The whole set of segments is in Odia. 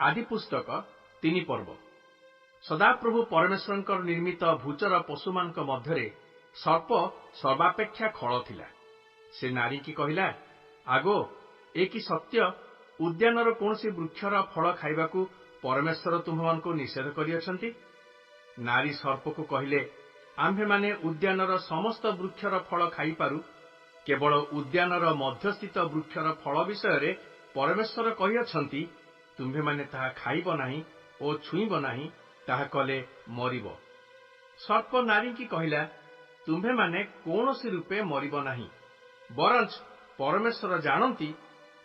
ଆଦିପୁସ୍ତକ 3 ପର୍ବ। ସଦାପ୍ରଭୁ ପରମେଶ୍ୱରଙ୍କର ନିର୍ମିତ ଭୂଚର ପଶୁମାନଙ୍କ ମଧ୍ୟରେ ସର୍ପ ସର୍ବାପେକ୍ଷା ଖଳ ଥିଲା। ସେ ନାରୀକି କହିଲା, ଆଗୋ, ଏ କି ସତ୍ୟ, ଉଦ୍ୟାନର କୌଣସି ବୃକ୍ଷର ଫଳ ଖାଇବାକୁ ପରମେଶ୍ୱର ତୁମ୍ଭମାନଙ୍କୁ ନିଷେଧ କରିଅଛନ୍ତି? ନାରୀ ସର୍ପକୁ କହିଲେ, ଆମ୍ଭେମାନେ ଉଦ୍ୟାନର ସମସ୍ତ ବୃକ୍ଷର ଫଳ ଖାଇପାରୁ, କେବଳ ଉଦ୍ୟାନର ମଧ୍ୟସ୍ଥିତ ବୃକ୍ଷର ଫଳ ବିଷୟରେ ପରମେଶ୍ୱର କହିଅଛନ୍ତି, ତୁମ୍ଭେମାନେ ତାହା ଖାଇବ ନାହିଁ ଓ ଛୁଇଁବ ନାହିଁ, ତାହା କଲେ ମରିବ। ସର୍ପ ନାରୀଙ୍କି କହିଲା, ତୁମ୍ଭେମାନେ କୌଣସି ରୂପେ ମରିବ ନାହିଁ, ବରଞ୍ଚ ପରମେଶ୍ୱର ଜାଣନ୍ତି,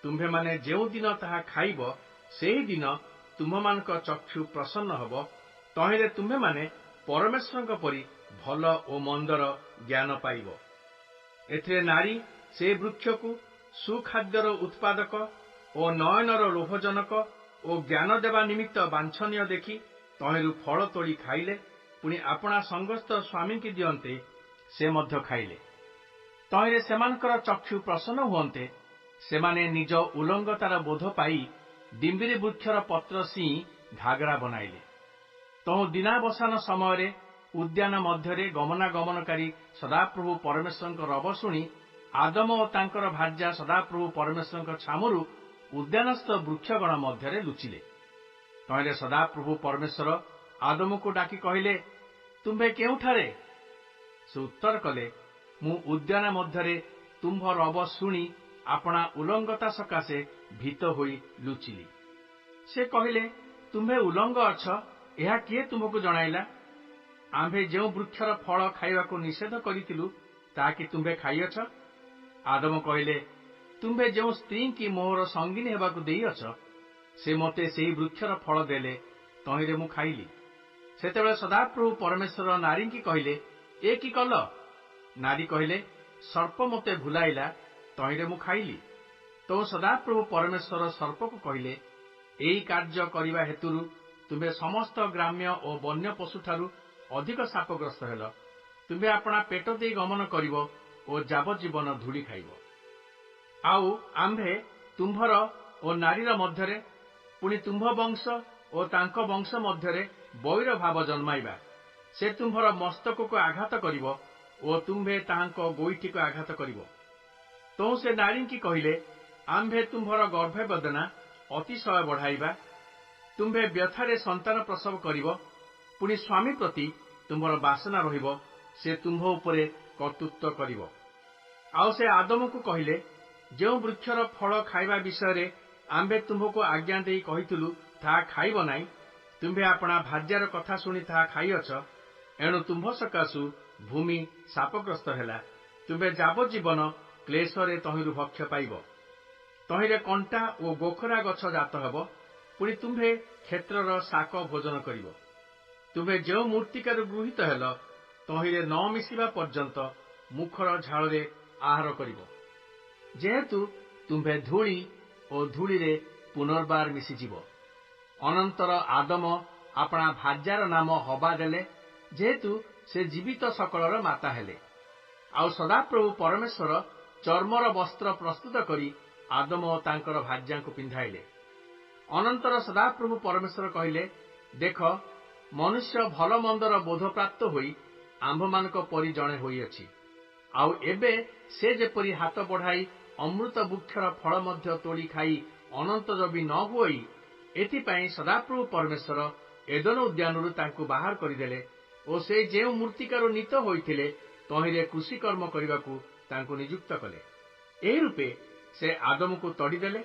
ତୁମ୍ଭେମାନେ ଯେଉଁଦିନ ତାହା ଖାଇବ ସେହି ଦିନ ତୁମ୍ଭମାନଙ୍କ ଚକ୍ଷୁ ପ୍ରସନ୍ନ ହେବ, ତହିଁରେ ତୁମ୍ଭେମାନେ ପରମେଶ୍ୱରଙ୍କ ପରି ଭଲ ଓ ମନ୍ଦର ଜ୍ଞାନ ପାଇବ। ଏଥିରେ ନାରୀ ସେ ବୃକ୍ଷକୁ ସୁଖାଦ୍ୟର ଉତ୍ପାଦକ ଓ ନୟନର ଲୋଭଜନକ ଓ ଜ୍ଞାନ ଦେବା ନିମିତ୍ତ ବାଞ୍ଛନୀୟ ଦେଖି ତହିଁରୁ ଫଳ ତୋଳି ଖାଇଲେ। ପୁଣି ଆପଣା ସଙ୍ଗସ୍ଥ ସ୍ୱାମୀଙ୍କି ଦିଅନ୍ତେ ସେ ମଧ୍ୟ ଖାଇଲେ। ତହିଁରେ ସେମାନଙ୍କର ଚକ୍ଷୁ ପ୍ରସନ୍ନ ହୁଅନ୍ତେ, ସେମାନେ ନିଜ ଉଲଙ୍ଗତାର ବୋଧ ପାଇ ଡିମ୍ବିରି ବୃକ୍ଷର ପତ୍ର ସିଇଁ ଘାଗରା ବନାଇଲେ। ତହୁଁ ଦିନାବସାନ ସମୟରେ ଉଦ୍ୟାନ ମଧ୍ୟରେ ଗମନାଗମନକାରୀ ସଦାପ୍ରଭୁ ପରମେଶ୍ୱରଙ୍କ ରବ ଶୁଣି ଆଦମ ଓ ତାଙ୍କର ଭାର୍ଯ୍ୟା ସଦାପ୍ରଭୁ ପରମେଶ୍ୱରଙ୍କ ଛାମୁରୁ ଉଦ୍ୟାନସ୍ଥ ବୃକ୍ଷଗଣ ମଧ୍ୟରେ ଲୁଚିଲେ। ତହିଁରେ ସଦାପ୍ରଭୁ ପରମେଶ୍ୱର ଆଦମକୁ ଡାକି କହିଲେ, ତୁମ୍ଭେ କେଉଁଠାରେ? ସେ ଉତ୍ତର କଲେ, ମୁଁ ଉଦ୍ୟାନ ମଧ୍ୟରେ ତୁମ୍ଭ ରବ ଶୁଣି ଆପଣା ଉଲଙ୍ଗତା ସକାଶେ ଭୀତ ହୋଇ ଲୁଚିଲି। ସେ କହିଲେ, ତୁମ୍ଭେ ଉଲଙ୍ଗ ଅଛ, ଏହା କିଏ ତୁମ୍ଭକୁ ଜଣାଇଲା? ଆମ୍ଭେ ଯେଉଁ ବୃକ୍ଷର ଫଳ ଖାଇବାକୁ ନିଷେଧ କରିଥିଲୁ, ତାହା କି ତୁମ୍ଭେ ଖାଇଅଛ? ଆଦମ କହିଲେ, ତୁମ୍ଭେ ଯେଉଁ ସ୍ତ୍ରୀଙ୍କି ମୋହର ସଙ୍ଗିନୀ ହେବାକୁ ଦେଇଅଛ, ସେ ମୋତେ ସେହି ବୃକ୍ଷର ଫଳ ଦେଲେ, ତହିଁରେ ମୁଁ ଖାଇଲି। ସେତେବେଳେ ସଦାପ୍ରଭୁ ପରମେଶ୍ୱର ନାରୀଙ୍କି କହିଲେ, ଏ କି କଲ? ନାରୀ କହିଲେ, ସର୍ପ ମୋତେ ଭୁଲାଇଲା, ତହିଁରେ ମୁଁ ଖାଇଲି। ତହୁଁ ସଦାପ୍ରଭୁ ପରମେଶ୍ୱର ସର୍ପକୁ କହିଲେ, ଏହି କାର୍ଯ୍ୟ କରିବା ହେତୁରୁ ତୁମ୍ଭେ ସମସ୍ତ ଗ୍ରାମ୍ୟ ଓ ବନ୍ୟ ପଶୁଠାରୁ ଅଧିକ ଶାପଗ୍ରସ୍ତ ହେଲ। ତୁମ୍ଭେ ଆପଣା ପେଟ ଦେଇ ଗମନ କରିବ ଓ ଯାବଜ୍ଜୀବନ ଧୂଳି ଖାଇବ। ଆଉ ଆମ୍ଭେ ତୁମ୍ଭର ଓ ନାରୀର ମଧ୍ୟରେ, ପୁଣି ତୁମ୍ଭ ବଂଶ ଓ ତାଙ୍କ ବଂଶ ମଧ୍ୟରେ ବୈର ଭାବ ଜନ୍ମାଇବା। ସେ ତୁମ୍ଭର ମସ୍ତକକୁ ଆଘାତ କରିବ ଓ ତୁମ୍ଭେ ତାହାଙ୍କ ଗୋଇଠିକୁ ଆଘାତ କରିବ। ତହୁଁ ସେ ନାରୀଙ୍କି କହିଲେ, ଆମ୍ଭେ ତୁମ୍ଭର ଗର୍ଭବେଦନା ଅତିଶୟ ବଢ଼ାଇବା। ତୁମ୍ଭେ ବ୍ୟଥାରେ ସନ୍ତାନ ପ୍ରସବ କରିବ। ପୁଣି ସ୍ୱାମୀ ପ୍ରତି ତୁମ୍ଭର ବାସନା ରହିବ, ସେ ତୁମ୍ଭ ଉପରେ କର୍ତ୍ତୃତ୍ୱ କରିବ। ଆଉ ସେ ଆଦମକୁ କହିଲେ, ଯେଉଁ ବୃକ୍ଷର ଫଳ ଖାଇବା ବିଷୟରେ ଆମ୍ଭେ ତୁମ୍ଭକୁ ଆଜ୍ଞା ଦେଇ କହିଥିଲୁ, ତାହା ଖାଇବ ନାହିଁ, ତୁମ୍ଭେ ଆପଣା ଭାର୍ଯ୍ୟାର କଥା ଶୁଣି ତାହା ଖାଇଅଛ। ଏଣୁ ତୁମ୍ଭ ସକାଶୁ ଭୂମି ଶାପଗ୍ରସ୍ତ ହେଲା। ତୁମ୍ଭେ ଯାବଜ୍ଜୀବନ କ୍ଲେଶରେ ତହିଁରୁ ଭକ୍ଷ୍ୟ ପାଇବ। ତହିଁରେ କଣ୍ଟା ଓ ଗୋଖରା ଗଛ ଜାତ ହେବ। ପୁଣି ତୁମ୍ଭେ କ୍ଷେତ୍ରର ଶାକ ଭୋଜନ କରିବ। ତୁମ୍ଭେ ଯେଉଁ ମୃତ୍ତିକାରୁ ଗୃହୀତ ହେଲ, ତହିଁରେ ନ ମିଶିବା ପର୍ଯ୍ୟନ୍ତ ମୁଖର ଝାଳରେ ଆହାର କରିବ, ଯେହେତୁ ତୁମ୍ଭେ ଧୂଳି ଓ ଧୂଳିରେ ପୁନର୍ବାର ମିଶିଯିବ। ଅନନ୍ତର ଆଦମ ଆପଣା ଭାର୍ଯ୍ୟାର ନାମ ହବା ଦେଲେ, ଯେହେତୁ ସେ ଜୀବିତ ସକଳର ମାତା ହେଲେ। ଆଉ ସଦାପ୍ରଭୁ ପରମେଶ୍ୱର ଚର୍ମର ବସ୍ତ୍ର ପ୍ରସ୍ତୁତ କରି ଆଦମ ଓ ତାଙ୍କର ଭାର୍ଯ୍ୟାଙ୍କୁ ପିନ୍ଧାଇଲେ। ଅନନ୍ତର ସଦାପ୍ରଭୁ ପରମେଶ୍ୱର କହିଲେ, ଦେଖ, ମନୁଷ୍ୟ ଭଲ ମନ୍ଦର ବୋଧପ୍ରାପ୍ତ ହୋଇ ଆମ୍ଭମାନଙ୍କ ପରି ଜଣେ ହୋଇଅଛି। ଆଉ ଏବେ ସେ ଯେପରି ହାତ ବଢ଼ାଇ ଅମୃତ ବୃକ୍ଷର ଫଳ ମଧ୍ୟ ତୋଳି ଖାଇ ଅନନ୍ତଜୀବୀ ନ ହୁଅଇ, ଏଥିପାଇଁ ସଦାପ୍ରଭୁ ପରମେଶ୍ୱର ଏଦନ ଉଦ୍ୟାନରୁ ତାଙ୍କୁ ବାହାର କରିଦେଲେ ଓ ସେ ଯେଉଁ ମୃତ୍ତିକାରୁ ନୀତ ହୋଇଥିଲେ, ତହିଁରେ କୃଷିକର୍ମ କରିବାକୁ ତାଙ୍କୁ ନିଯୁକ୍ତ କଲେ। ଏହି ରୂପେ ସେ ଆଦମକୁ ତଡ଼ିଦେଲେ।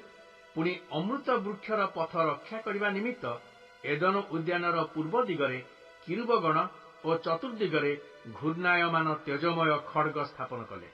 ପୁଣି ଅମୃତ ବୃକ୍ଷର ପଥ ରକ୍ଷା କରିବା ନିମିତ୍ତ ଏଦନ ଉଦ୍ୟାନର ପୂର୍ବ ଦିଗରେ କିରୁବଗଣ ଓ ଚତୁର୍ଦିଗରେ ଘୂର୍ଣ୍ଣାୟମାନ ତେଜମୟ ଖଡ୍ଗ ସ୍ଥାପନ କଲେ।